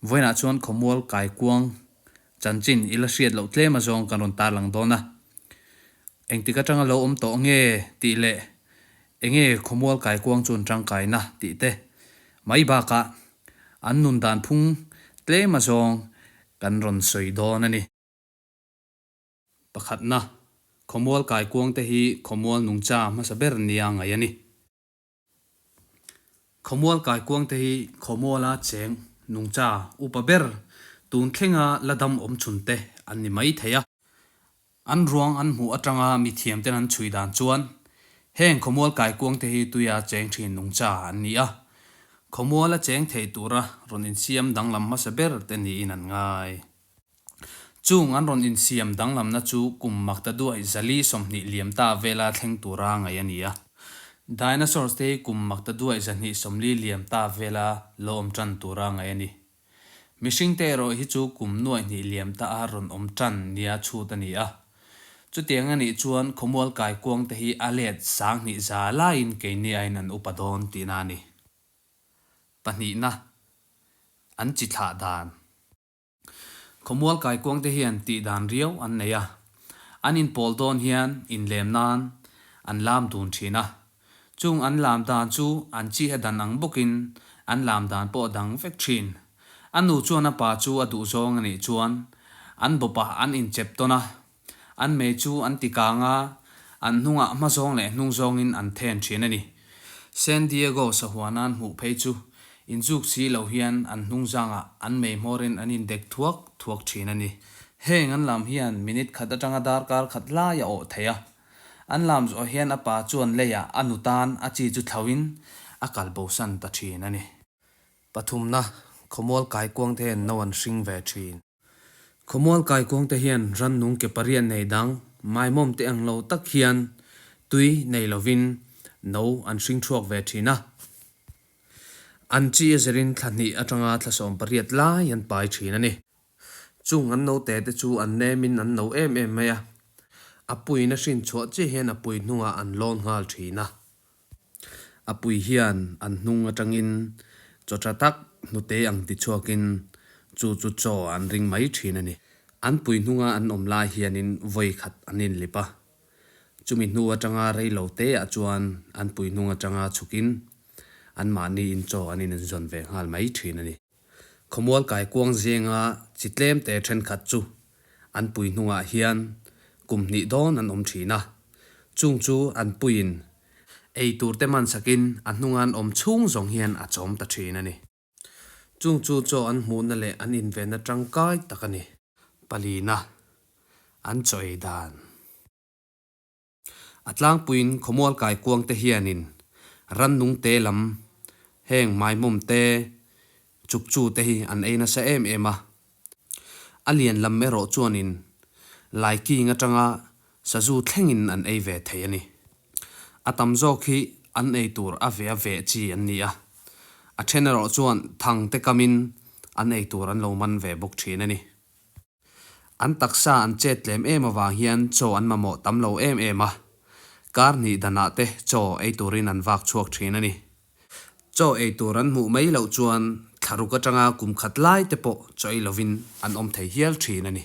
Vawiinah chuan khawmual kaikuang chanchin i la hriat loh tlem azawng kan rawn tarlang dawn a. Engtik atanga lo awm tawh nge tih leh enge khawmual kaikuang chu an tangkaina tih te mai bakah an nun dan phung tlem azawng kan rawn sawi dawn a ni. Pakhatna, khawmual kaikuang te hi khawmual nungcha hmasa ber nia ngaih a ni. Khawmual kaikuang te hi khawmuala cheng nungcha upa ber tun thlenga la dam awm chhun te an ni mai thei a. An ruang an hmuh atanga mithiam ten an chhui dan chuan heng khawmual kaikuang te hi tuia cheng thin nungcha an ni a. Khawmuala cheng thei tura rawn insiam danglam hmasa ber te niin an ngai. Chung an rawn insiam danglamna chu kum makta duai 420 liam ta vela thleng tura ngaih a ni a. Dinosaurs te hi kum makta duai 240 liam ta vela lo awm tan tura ngaih a ni. Mihring te erawh hi chu kum 2000 liam ta a rawn awm tan nia chhut a ni a. Chutiang a nih chuan khawmual kaikuang te hi a let 2100 laiin keini aiin an upa dawn tihna a ni. Pahnihna, an chi thlah dan. Khawmual kaikuang te hian tih dan riau an nei a, an inpawl dawn hian inlem nan an lam dun thin a. Chung an lam dan chu an chi a dan ang bawkin an lam dan pawh a dang vek thin. A nu chuan a pa chu a duh zawng a nih chuan an bawpah an inchep tawn a, An mei chu an ti kang a, an hnungah hma zawng leh hnung zawngin an then thin a ni. San Diego sahuanan hmuh phei chu inzuk si lo hian an hnung zangah an mei hmawrin an indek thuak thuak thin a ni. Heng an lam hian minute khat atanga darkar khat lai a awh thei a. An lam zawh hian a pa chuan leiah a nu tan a chi chu thlauhin a kal bosan ta thin a ni. Pathumna, khawmual kaikuang te hian no an hring ve thin. Khawmual kaikuang te hian rannung ke pariat nei dang maimawm te ang lo tak hian tui nei lovin no an hring chhuak ve thin a. An chi a zirin thla hnih atanga thla 18 lai an pai thin a ni. Chung an note te chu an nemin an no em em mai a, a puiin a hrin chhuah chiah hian a pui hnungah an lawn nghal thin a. A pui hian an hnung atangin chaw tha tak hnute ang ti chhuakin chu chu chaw an ring mai thin a ni. An pui hnunga an awm lai hianin vawi khat an inlip a. Chumi hnu atanga rei lo te ah chuan an pui hnung atanga chhukin anmahniin chaw an inzawn ve nghal mai thin a ni. Khawmual kaikuang zinga chi tlem te thenkhat chu an pui hnungah hian kum hnih dawn an awm thin a, chung chu an puiin ei tur te man sakin a hnunga an awm chhung zawng hian a chawm ta thin a ni. Chung chu chaw an hmuhna leh an invenna tangkai tak a ni. Palina, an chaw ei dan. A tlangpuiin khawmual kaikuang te hianin rannung te lam heng maimawm te, chukchu te hi an ei nasa em em a. A lian lam erawh chuanin laiking atanga sazu thlengin an ei ve thei a ni. A tam zawk hi an ei tur a ve a veh chi an ni a, a then erawh chuan thang te kamin an ei tur an lo man ve bawk thin a ni. An taksa an chet tlem em avang hian chaw an mamawh tam lo em em a, kar hnih danah te chaw ei turin an vak chhuak thin a ni. Chaw ei tur an hmuh mai loh chuan thlaruk atanga kum khat lai te pawh chaw ei lovin an awm thei hial thin a ni.